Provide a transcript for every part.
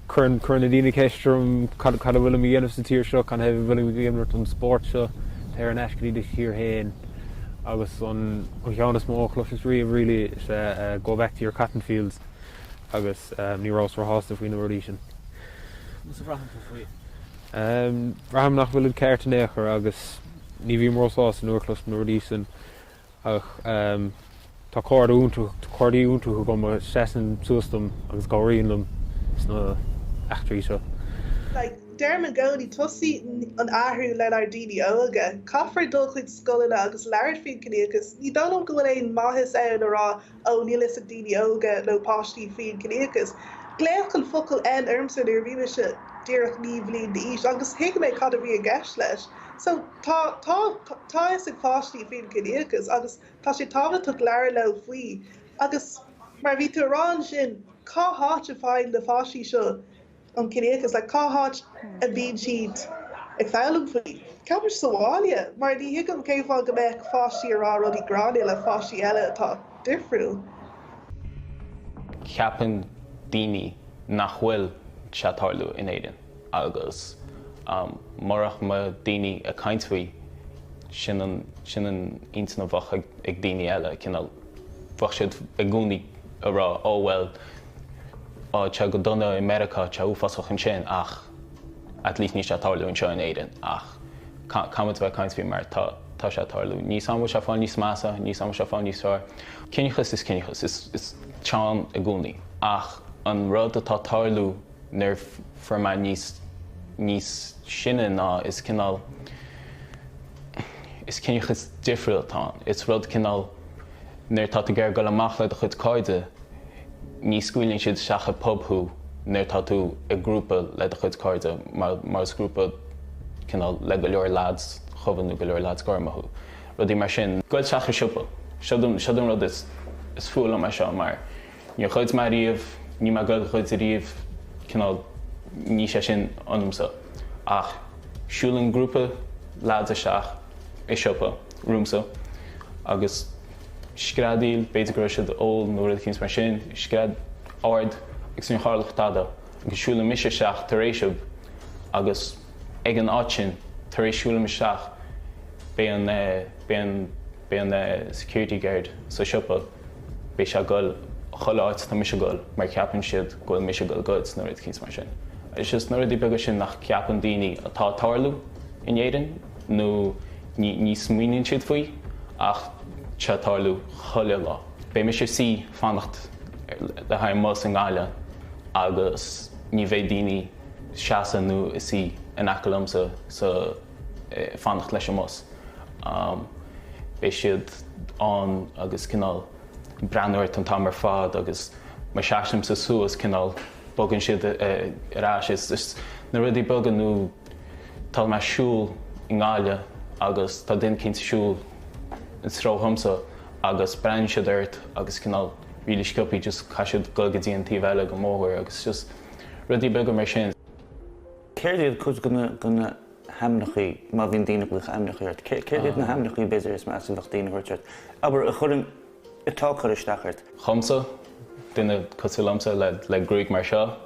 Cuireann cuireann na daoine ceist orm cad cad a bhfuilim a dhéanamh sa tír seo, cad a bhfuilim ag imirt an spórt seo, téir ar ais go dtí do thír féin agus an an cheann is mó a chloiseas riamh really is ea go back to your cotton fields agus ní rabhas róshásta faoi na rudaí sin. Conas a bhraitheann tú faoi? Braithim nach bhfuilid ceart in aon chor agus ní bhím róshásta nuair a chloisim na rudaí sin ach tá cairde iontach, cairde iontacha agam a seasann suas dom agus a chabhraíonn liom sna eachtraí seo. Like, deirim i gcónaí, tosaíonn an athrú lenár daoine óga. Caithfear dul chuig scoileanna agus labhairt faoin ciníochas. Ní dóigh liom go bhfuil aon maitheas ann a rá ó níl fhios ag daoine óga nó páistí faoin ciníochas. Glaodh an focal N ormsa nuair a bhí mise díreach 9 bhliain d'aois agus thuig mé cad a bhí i gceist leis. So tá tá tá fhios ag páistí faoin ciníochas agus tá sé tábhachtach labhairt leo faoi. Agus mar a bhí tú a rá ansin, cá háit a bhfaigheann na páistí seo an ciníochas, like cá háit a bhíonn siad ag foghlaim faoi? Ceapaim sa bhaile, mar ní thuigim cén fáth go mbeadh pháistí ag rá rudaí gránna le pháistí eile atá difriúil. Ceapann daoine nach bhfuil sé ag tarlú in Éirinn agus murach mbeadh daoine ag caint faoi, sin an sin an intinn a bheadh ag daoine eile, cineál bheadh siad i gcónaí ag rá oh well tá sé go dona i Meiriceá, tá sé uafásach ansin ach at least níl sé ag tarlú anseo in Éirinn ach caithfimid bheith ag caint faoi mar tá tá sé ag tarlú. Níl 's a'm an bhfuil sé ag fáil níos measa, níl 's a'm an bhfuil sé ag fáil níos fearr. Ciníochas is ciníochas, is is tá ann i gcónaí ach an rud atá ag tarlú nuair fuair mé níos níos sine ná is cineál is ciníochas difriúil atá ann. Is rud cineál nuair atá tú ag iarraidh dul amach le do chuid cairde, ní scaoileann siad isteach i pub thú nuair atá tú i grúpa le do chuid cairde mar mar is grúpa cineál le go leor lads dubha nó go leor lads gorma thú. Rudaí mar sin. Goil isteach i siopa. Siod an siod an rud is is fuath liom é seo mar níor ghoid mé riamh, níl mé ag goil a ghoid ariamh, cineál níl sé sin ionamsa. Ach siúlann grúpa lads isteach i siopa romhamsa agus screadaíl, b'fhéidir go raibh siad ag ól nó rud eicínt mar sin, scread ard agus níor tharla tada agus siúlann mise isteach tar éis dóibh agus ag an áit sin tar éis siúlaim isteach beidh an beidh an beidh an security guard sa siopa beidh sé ag goil chuile áit atá mise ag goil mar ceapann siad go bhfuil mise ag goil a ghoid nó rud eicínt mar sin. It's just na rudaí beaga sin nach ceapann daoine atá ag tarlú in Éirinn nó ní ní smaoiníonn siad faoi ach tá sé ag tarlú chuile lá. Beidh mise suí fanacht le haghaidh an mbus i nGaillimh agus ní bheidh daoine seasamh nó ag suí in aice liomsa sa fanacht leis an mbus. Beidh siad ann agus cineál breathnú ort an t-am ar fad agus má sheasaimse suas cineál bogann siad ar ais. Is na rudaí beaga nó tá mé ag siúl i nGaillimh agus tá duine eicínt ag siúl i dtreo dhomsa agus breathnaíonn siad ort agus cineál really sciobthaí just caithfidh siad dul go dtí an taobh eile den mbóthar agus just rudaí beaga mar sin. Céard iad cuid de na hainmneachaí, má bhíonn daoine ag glaoch ainmneachaí ort, céard iad na hainmneachaí b'fhéidir is measa a bheadh daoine a thabhairt ort, abair, a chuireann, atá ag cur isteach ort? Dhomsa, duine cosúil liomsa le le gruaig mar seo,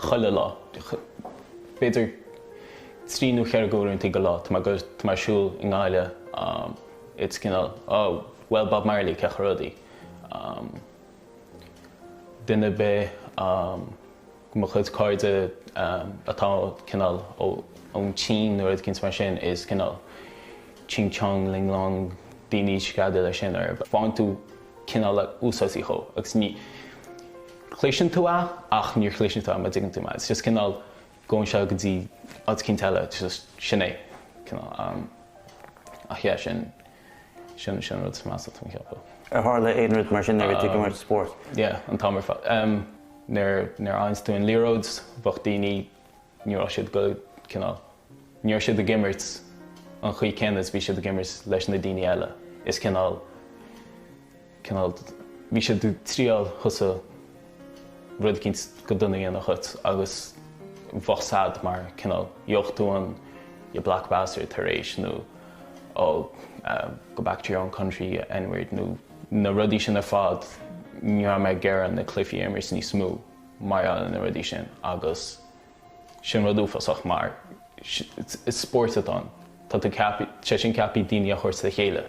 chuile lá, b'fhéidir trí nó cheithre uaireantaí go lá, tá mé tá mé ag siúl i nGaillimh, it's cineál, oh, well Bob Marley, cén chaoi rudaí. Duine ar bith, mo chuid cairde atá cineál ón tSín nó rud eicínt mar sin is cineál ching chong ling long daoine screadaíl leis sin orthu. Faigheann tú cineál úsáid dhó agus ní chloiseann tú é ach níor chloiseann tú é má dtuigeann tú mé. It's just cineál gabhann sé go dtí áit eicínt eile it's just sin é cineál ach yeah sin sin sin an rud is measa tá mé ag ceapadh. Ar tharla aon rud mar sin nuair a bhí tú ag imirt spóirt? Yeah an t-am ar fad. Nuair nuair a fhaigheanns tú an liathróid bheadh daoine ní raibh siad go cineál ní raibh siad ag imirt an chaoi céanna is bhí siad ag imirt leis na daoine eile. Is cineál cineál bhí siad ag triáil thusa rud eicínt go dona a dhéanamh dhuit agus bheadh sad mar cineál gheobhadh tú an you black bastard tar éis nó oh go back to your own country you n-word nó na rudaí sin ar fad ní raibh mé ag iarraidh na cluichí a imirt níos mó mar gheall ar na rudaí sin agus. Sin rud uafásach mar is spórt atá ann. Tá tú ceaptha, sé sin ceaptha daoine a thabhairt le chéile.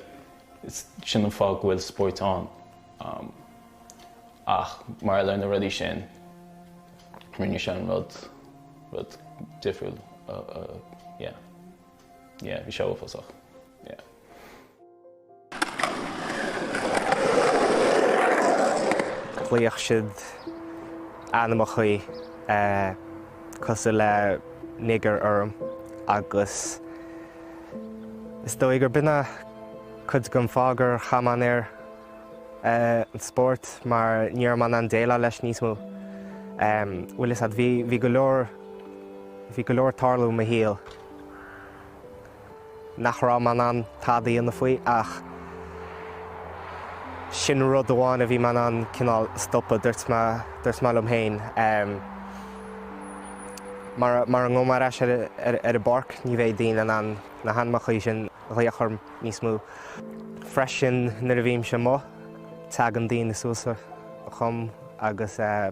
Sin an fáth go bhfuil spóirt ann. Ach mar gheall ar na rudaí sin, rinne sé an rud, rud difriúil. Yeah. Yeah, bhí sé uafásach. Yeah. Ghlaoigh siad ainmneachaí cosúil le nigger orm agus is dóigh gur b'in é cuid den fáth gur chaith mé an aer an spórt mar ní raibh mé in ann déileáil leis níos mó. Bhfuil fhios a'd, bhí, bhí go leor, bhí go leor tarlú i mo shaol. nach raibh mé in ann tada a dhéanamh faoi ach sin rud amháin a bhí mé in ann cineál stopadh, dúirt mé, dúirt mé liom féin mara, mara ngabhaim ar ais ar, ar, ar an bpáirc ní bheidh daoine in ann na hainmneachaí sin a ghlaoch orm níos mó. Freisin nuair a bhímse amuigh tagann daoine suas chugam agus eh,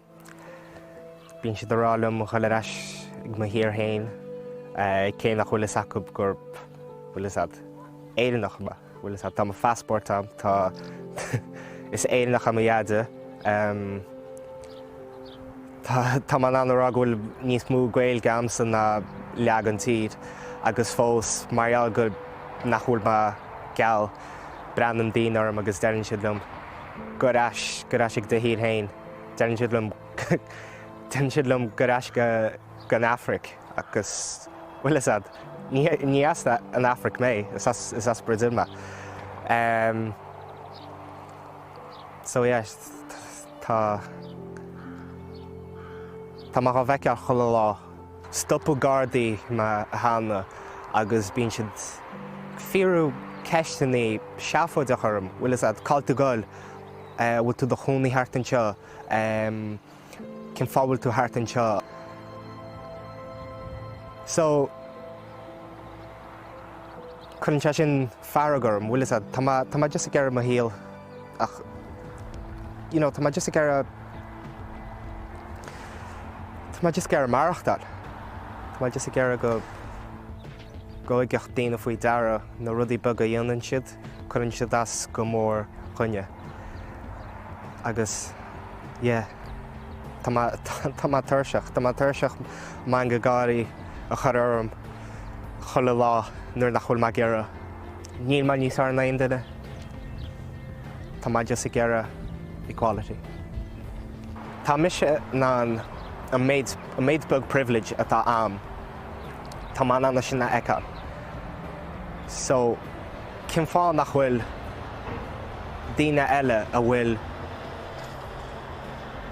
Bíonn siad ag rá liom a dhul ar ais ag mo thír féin, cé nach bhfuil fhios acu gurb, bhfuil fhios a'd, Éireannach mé, bhfuil fhios a'd, tá mo phassport a'm, tá, is Éireannach é mo dheaide. Tá, tá mé in ann a rá go bhfuil níos mó Gaeilge a'msa ná leath den tír agus fós mar gheall go nach bhfuil mé geal, breathnaíonn daoine orm agus deireann siad liom, gabh ar ais, gabh ar ais ag do thír féin. Deireann siad liom deireann siad liom gabh ar ais go go an Afraic agus bhfuil fhios a'd ní ní as an Afraic mé is as is as Brazil mé. Um, so yeah tá tá mé dhá bhfeiceáil chuile lá. Stopann gardaí mé cheana agus bíonn siad ag fiafraí ceisteanna seafóideach orm, bhfuil fhios a'd, cá bhfuil tú ag goil? bhfuil tú i do chónaí thart anseo? Cén fáth bhfuil tú thart anseo? So, cuireann sé sin fearg orm, bhfuil fhios a'd, tá mé, tá mé just ag iarraidh mo shaol ach, you know, tá mé just ag iarraidh, tá mé just ag iarraidh maireachtáil. Tá mé just ag iarraidh go, go dtuigfeadh daoine faoi deara na rudaí beaga a dhéanann siad. Cuireann siad as go mór dhuine. Agus yeah, tá mé, tá mé tuirseach, tá mé tuirseach meangadh gáirí a chur orm chuile lá nuair nach bhfuil mé ag iarraidh. Níl mé níos fearr ná aon duine. Tá mé just ag iarraidh equality. Tá mise in ann an méid, an méid beag privilege atá a'm, tá mé in ann é sin a fheiceáil. So, cén fáth nach bhfuil daoine eile a bhfuil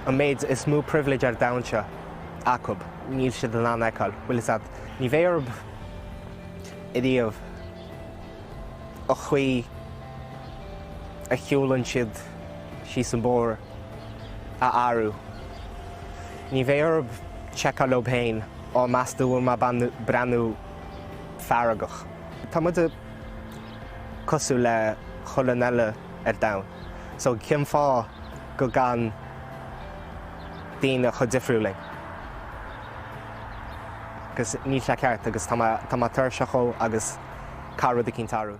an méid is mó privilege ar domhan seo acu, níl siad in ann a fheiceáil, bhfuil fhios a'd. Ní bheidh orthu ariamh an chaoi a shiúlann siad síos an bóthar a athrú. Ní bheidh orthu seiceáil leo féin, á meas tú bhfuil mé ag breathnú feargach. Tá muid cosúil le chuile dhuine eile ar domhan. So cén fáth go gcaitheann daoine chomh difriúil linn? Agus níl sé ceart agus tá mé tá mé tuirseach dhó agus caithfidh rud eicínt athrú.